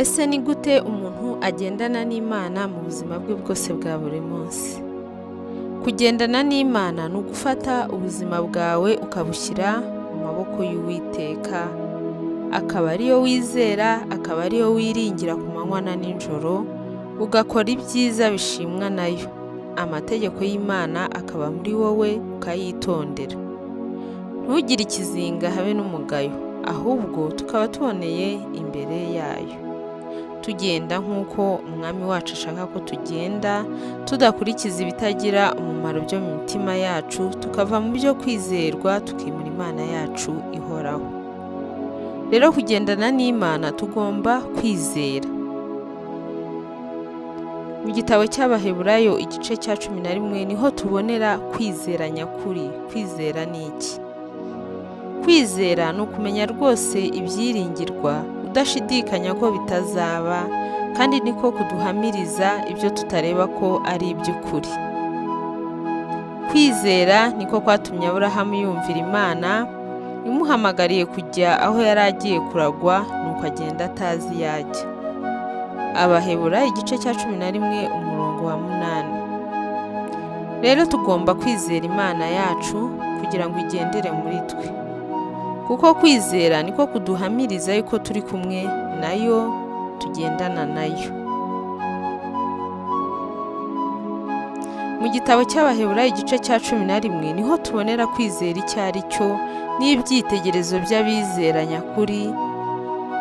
Ese ni gute umuntu agendana n'Imana mu buzima bwe bwose bwa buri munsi? Kugendana n'Imana ni ugufata ubuzima bwawe ukabushyira mu maboko y'Uwiteka, akaba ariyo wizera, akaba ariyo wiringira ku manywa na nijoro, ugakora ibyiza bishimwa nayo, amategeko y'Imana akaba muri wowe ukayitondera. Ntugire ikizinga habe n'umugayo, ahubwo tukaba tuboneye imbere yayo. Tugenda nk'uko Umwami wacu ashaka ko tugenda, tudakurikiza ibitagira umumaro byo mu mitima yacu, tukava mu byo kwizerwa tukimura Imana yacu ihoraho. Rero kugendana n'Imana tugomba kwizera. Mu gitabo cy'Abaheburayo igice cya 11 niho tubonera kwizera nyakuri. Kwizera ni iki? Kwizera ni ukumenya rwose ibyiringirwa, udashidikanya ko bitazaba, kandi niko kuduhamiriza ibyo tutareba ko ari iby'ukuri. Kwizera niko kwatumye Aburahamu yumvira Imana imuhamagariye kujya aho yari agiye kuragwa, nuko agenda atazi iyo ajya. Abaheburayo igice cya 11 umurongo wa 8. Rero tugomba kwizera Imana yacu kugira ngo igendere muri twe, kuko kwizera niko kuduhamiriza yuko turi kumwe nayo, tugendana nayo. Mu gitabo cy'Abaheburayo igice cya 11 niho tubonera kwizera icyo ari cyo n'ibyitegerezo by'abizera nyakuri,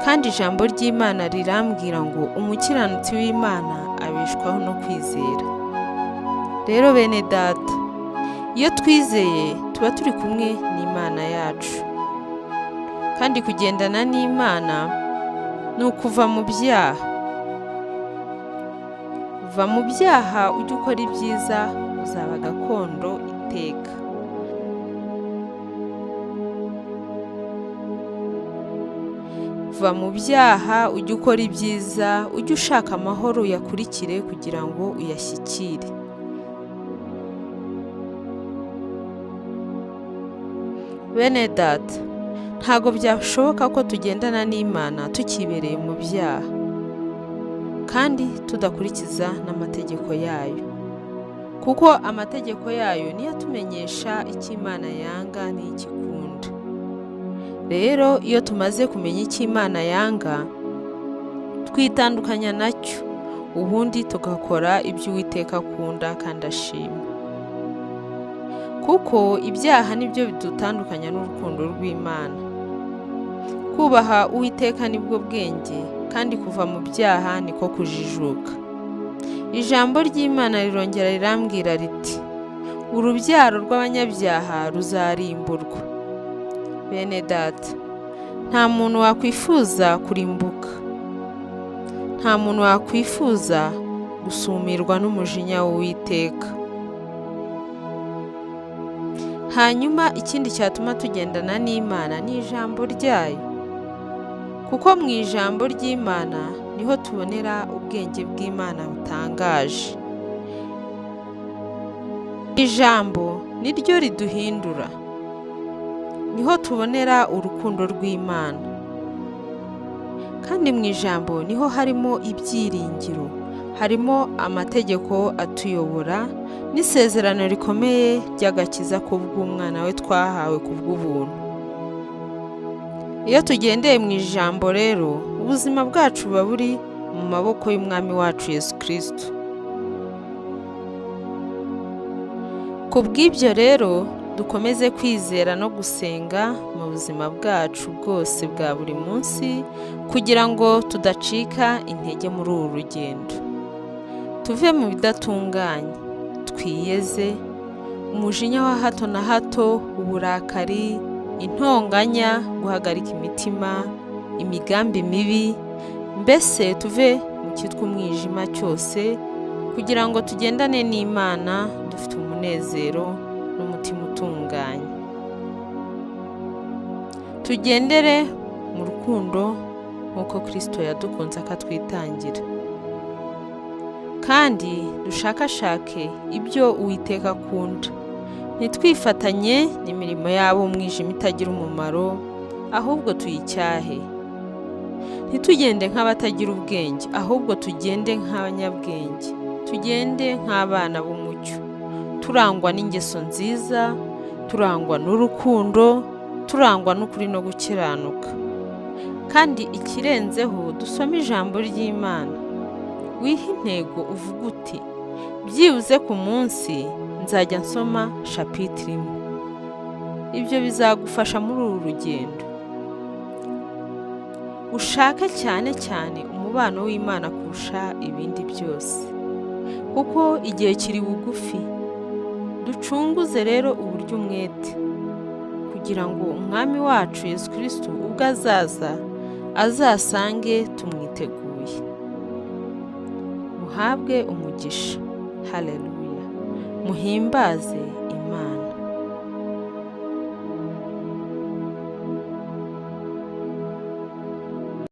kandi ijambo ry'Imana rirambwira ngo umukiranutsi w'Imana abeshwaho no kwizera. Rero bene data, iyo twizeye tuba turi kumwe n'Imana yacu, kandi kugendana n'Imana ni ukuva mu byaha. Va mu byaha ujye ukora ibyiza, uzaba gakondo iteka. Va mu byaha ujye ukora ibyiza, ujye ushaka amahoro uyakurikire kugira ngo uyashyikire. Bene data, ntago byashoboka ko tugendana n'Imana tukibereye mu byaha, kandi tudakurikiza n'amategeko yayo, kuko amategeko yayo niyo atumenyesha icyo Imana yanga n'icyo ikunda. Rero iyo tumaze kumenya icyo Imana yanga, twitandukanya nacyo, ubundi tugakora ibyo Uwiteka akunda kandi ashima. Kuko ibyaha nibyo bidutandukanya n'urukundo rw'Imana. Kubaha Uwiteka nibwo bwenge, kandi kuva mu byaha niko kujijuka. Ijambo ry'Imana rirongera rirambwira riti, urubyaro rw'abanyabyaha ruzarimburwa. Bene data, nta muntu wakwifuza kurimbuka, nta muntu wakwifuza gusumirwa n'umujinya w'Uwiteka. Hanyuma ikindi cyatuma tugendana n'Imana ni ijambo ryayo, kuko mu ijambo ry'Imana niho tubonera ubwenge bw'Imana butangaje. Ijambo niryo riduhindura, niho tubonera urukundo rw'Imana, kandi mu ijambo niho harimo ibyiringiro, harimo amategeko atuyobora n'isezerano rikomeye ry'agakiza kubw'umwana we twahawe kubw'ubuntu. Iyo tugendeye mu ijambo rero, ubuzima bwacu buba buri mu maboko y'Umwami wacu Yesu Kristo. Kubw'ibyo rero dukomeze kwizera no gusenga mu buzima bwacu bwose bwa buri munsi, kugira ngo tudacika intege muri uru rugendo. Tuve mu bidatunganye, twiyeze umujinya wa hato na hato, uburakari, intonganya, guhagarika imitima, imigambi mibi, mbese tuve mu cyitwa umwijima cyose, kugira ngo tugendane n'Imana dufite umunezero n'umutima utunganye. Tugendere mu rukundo nk'uko Kristo yadukunze akatwitangira, kandi dushakashake ibyo Uwiteka akunda, ntitwifatanye n'imirimo yabo umwijima itagira umumaro, ahubwo tuyicyahe. Ntitugende nk'abatagira ubwenge, ahubwo tugende nk'abanyabwenge, tugende nk'abana b'umucyo, turangwa n'ingeso nziza, turangwa n'urukundo, turangwa n'ukuri no gukiranuka. Kandi ikirenzeho, dusome ijambo ry'Imana. Wihe intego uvuga uti: "Byibuze ku munsi nzajya nsoma chapitre imwe." Ibyo bizagufasha muri uru rugendo. Ushake cyane cyane umubano w'Imana kurusha ibindi byose, kuko igihe kiri bugufi. Ducunguze rero uburyo umwete, kugira ngo Umwami wacu Yesu Kristo ubwo azaza azasange tumwiteguye. Muhabwe umugisha. Haleluya! Muhimbaze.